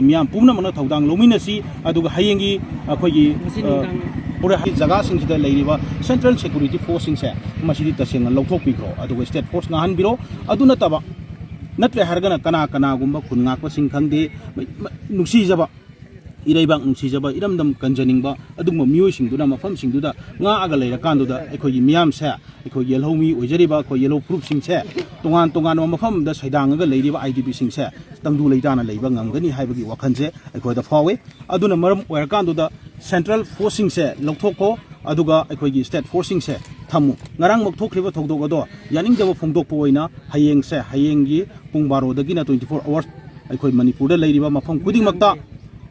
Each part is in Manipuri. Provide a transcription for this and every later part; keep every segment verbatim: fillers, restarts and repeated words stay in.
ꯃꯤꯌꯥꯝ ꯄꯨꯝꯅꯃꯛꯅ ꯊꯧꯗꯥꯡ ꯂꯧꯃꯤꯟꯅꯁꯤ꯫ ꯑꯗꯨꯒ ꯍꯌꯦꯡꯒꯤ ꯑꯩꯈꯣꯏꯒꯤ ꯉꯁꯤ ꯑ, ꯅꯨꯡꯗꯥꯡ ꯄꯨꯔꯥ ꯖꯒꯥꯁꯤꯡꯁꯤꯗ ꯂꯩꯔꯤꯕ central security forceꯁꯤꯡꯁꯦ ꯃꯁꯤꯗꯤ ꯇꯁꯦꯡꯅ ꯂꯧꯊꯣꯛꯄꯤꯈ꯭ꯔꯣ, ꯑꯗꯨꯒ state force ꯉꯥꯡꯍꯟꯕꯤꯔꯣ꯫ ꯑꯗꯨ ꯅꯠꯇꯕ, ꯅꯠꯇ꯭ꯔꯦ ꯍꯥꯏꯔꯒꯅ ꯀꯅꯥ ꯀꯅꯥꯒꯨꯝꯕ ꯈꯨꯟ ꯉꯥꯛꯄꯁꯤꯡ ꯈꯪꯗꯦ, ꯃ-, ꯃ-, ꯅꯨꯡꯁꯤꯖꯕ, ꯏꯔꯩꯕꯥꯛ ꯅꯨꯡꯁꯤꯖꯕ, ꯏꯔꯝꯗꯝ ꯀꯟꯖꯅꯤꯡꯕ ꯑꯗꯨꯒꯨꯝꯕ ꯃꯤꯑꯣꯏꯁꯤꯡꯗꯨꯅ ꯃꯐꯝꯁꯤꯡꯗꯨꯗ ꯉꯥꯛꯑꯒ ꯂꯩꯔꯀꯥꯟꯗꯨꯗ ꯑꯩꯈꯣꯏꯒꯤ ꯃꯤꯌꯥꯝꯁꯦ, ꯑꯩꯈꯣꯏ ꯌꯦꯜꯍꯧ ꯃꯤ ꯑꯣꯏꯖꯔꯤꯕ ꯑꯩꯈꯣꯏ ꯌꯦꯜꯍꯧ ꯐꯨꯔꯨꯞꯁꯤꯡꯁꯦ ꯇꯣꯉꯥꯟ ꯇꯣꯉꯥꯟꯕ ꯃꯐꯝꯗ ꯁꯩꯗꯥꯡꯉꯒ ꯂꯩꯔꯤꯕ IDPꯁꯤꯡꯁꯦ ꯇꯪꯗꯨ ꯂꯩꯇꯥꯅ ꯂꯩꯕ ꯉꯝꯒꯅꯤ ꯍꯥꯏꯕꯒꯤ ꯋꯥꯈꯜꯁꯦ ꯑꯩꯈꯣꯏꯗ ꯐꯥꯎꯏ꯫ ꯑꯗꯨꯅ ꯃꯔꯝ ꯑꯣꯏꯔꯀꯥꯟꯗꯨꯗ central forceꯁꯤꯡꯁꯦ ꯂꯧꯊꯣꯛꯈꯣ, ꯑꯗꯨꯒ ꯑꯩꯈꯣꯏꯒꯤ state forceꯁꯤꯡꯁꯦ ꯊꯝꯃꯨ꯫ ꯉꯔꯥꯡꯃꯛ ꯊꯣꯛꯈ꯭ꯔꯤꯕ ꯊꯧꯗꯣꯛ ꯑꯗꯣ ꯌꯥꯅꯤꯡꯗꯕ ꯐꯣꯡꯗꯣꯛꯄ ꯑꯣꯏꯅ ꯍꯌꯦꯡꯁꯦ, ꯍꯌꯦꯡꯒꯤ ꯄꯨꯡ ꯕꯥꯔꯣꯗꯒꯤꯅ twenty four hours ꯑꯩꯈꯣꯏ ꯃꯅꯤꯄꯨꯔꯗ ꯂꯩꯔꯤꯕ ꯃꯐꯝ ꯈꯨꯗꯤꯡꯃꯛꯇ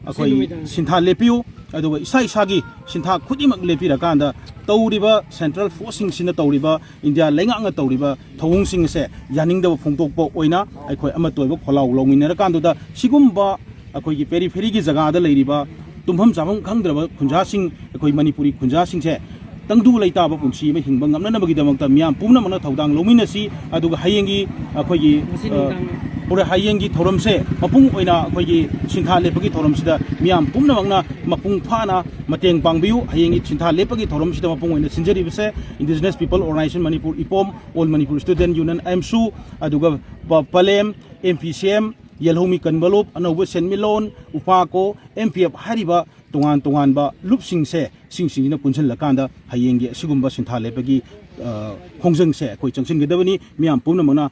ꯑꯩꯈꯣꯏ ꯁꯤꯟꯊꯥ ꯂꯦꯞꯄꯤꯌꯨ꯫ ꯑꯗꯨꯒ ꯏꯁꯥ ꯏꯁꯥꯒꯤ ꯁꯤꯟꯊꯥ ꯈꯨꯗꯤꯡꯃꯛ ꯂꯦꯞꯄꯤꯔꯀꯥꯟꯗ ꯇꯧꯔꯤꯕ central forceꯁꯤꯡꯁꯤꯅ ꯇꯧꯔꯤꯕ, ꯏꯟꯗꯤꯌꯥ ꯂꯩꯉꯥꯛꯅ ꯇꯧꯔꯤꯕ ꯊꯧꯑꯣꯡꯁꯤꯡ ꯑꯁꯦ ꯌꯥꯅꯤꯡꯗꯕ ꯐꯣꯡꯗꯣꯛꯄ ꯑꯣꯏꯅ ꯑꯩꯈꯣꯏ ꯑꯃꯠꯇ ꯑꯣꯏꯕ ꯈꯣꯜꯂꯥꯎ ꯂꯧꯃꯤꯟꯅꯔꯀꯥꯟꯗꯨꯗ ꯁꯤꯒꯨꯝꯕ ꯑꯩꯈꯣꯏꯒꯤ peripheryꯒꯤ ꯖꯒꯥꯗ ꯂꯩꯔꯤꯕ ꯇꯨꯝꯐꯝ ꯆꯥꯐꯝ ꯈꯪꯗ꯭ꯔꯕ ꯈꯨꯟꯖꯥꯁꯤꯡ, ꯑꯩꯈꯣꯏ ꯃꯅꯤꯄꯨꯔꯤ ꯈꯨꯟꯖꯥꯁꯤꯡꯁꯦ ꯇꯪꯗꯨ ꯂꯩꯇꯥꯕ ꯄꯨꯟꯁꯤ ꯑꯃ ꯍꯤꯡꯕ ꯉꯝꯅꯅꯕꯒꯤꯗꯃꯛꯇ ꯃꯤꯌꯥꯝ ꯄꯨꯝꯅꯃꯛꯅ ꯊꯧꯗꯥꯡ ꯂꯧꯃꯤꯟꯅꯁꯤ꯫ ꯑꯗꯨꯒ ꯍꯌꯦꯡꯒꯤ ꯑꯩꯈꯣꯏꯒꯤ, ꯉꯁꯤ ꯑ, ꯅꯨꯡꯗꯥꯡ ꯄꯨꯔꯥ ꯍꯌꯦꯡꯒꯤ ꯊꯧꯔꯝꯁꯦ ꯃꯄꯨꯡ ꯑꯣꯏꯅ ꯑꯩꯈꯣꯏꯒꯤ ꯁꯤꯟꯊꯥ ꯂꯦꯞꯄꯒꯤ ꯊꯧꯔꯝꯁꯤꯗ ꯃꯤꯌꯥꯝ ꯄꯨꯝꯅꯃꯛꯅ ꯃꯄꯨꯡ ꯐꯥꯅ ꯃꯇꯦꯡ ꯄꯥꯡꯕꯤꯌꯨ꯫ ꯍꯌꯦꯡꯒꯤ ꯁꯤꯟꯊꯥ ꯂꯦꯞꯄꯒꯤ ꯊꯧꯔꯝꯁꯤꯗ ꯃꯄꯨꯡ ꯑꯣꯏꯅ ꯁꯤꯟꯖꯔꯤꯕꯁꯦ Indigenous People Organisation Manipur, ꯏꯄꯣꯝ, All Manipur Student Union, ꯑꯦꯝꯁꯨ, ꯑꯗꯨꯒ ꯄ-, ꯄꯂꯦꯝ, MPCM, ꯌꯦꯜꯍꯧꯃꯤ ꯀꯟꯕꯂꯨꯞ, ꯑꯅꯧꯕ ꯁꯦꯟꯃꯤꯠꯂꯣꯟ, ꯎꯄꯥꯀꯣ, MPF ꯍꯥꯏꯔꯤꯕ ꯇꯣꯉꯥꯟ ꯇꯣꯉꯥꯟꯕ ꯂꯨꯞꯁꯤꯡꯁꯦ, ꯁꯤꯡꯁꯤꯡꯁꯤꯅ ꯄꯨꯟꯁꯤꯜꯂꯀꯥꯟꯗ ꯍꯌꯦꯡꯒꯤ ꯑꯁꯤꯒꯨꯝꯕ ꯁꯤꯟꯊꯥ ꯂꯦꯞꯄꯒꯤ, ꯑ, ꯈꯣꯡꯖꯪꯁꯦ ꯑꯩꯈꯣꯏ ꯆꯪꯁꯤꯟꯒꯗꯕꯅꯤ꯫ ꯃꯤꯌꯥꯝ ꯄꯨꯝꯅꯃꯛꯅ